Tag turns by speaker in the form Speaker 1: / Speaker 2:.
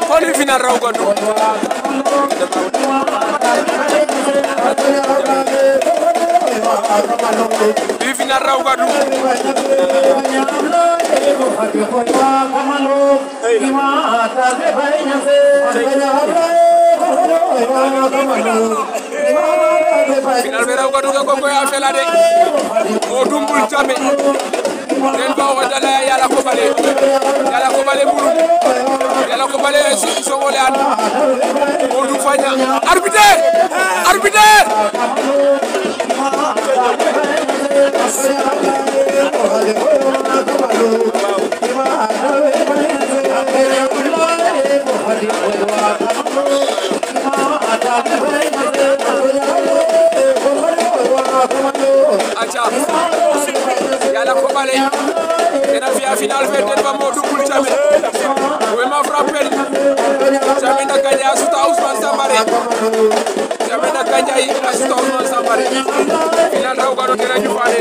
Speaker 1: Koni final raw gadu bi final raw gadu final be raw gadu ga ko koy afela de o dumbul jame den ba wa dala yalla ko bale buru yalla ko bale so wole an o du fanya arbitre acha yalla ko bale dina fi final fe den ba mo dugul jame we ma frappel jame na gagné asuta Ousmane Sambare jame na gagné asuta Ousmane Sambare final raw gado dina ñu faale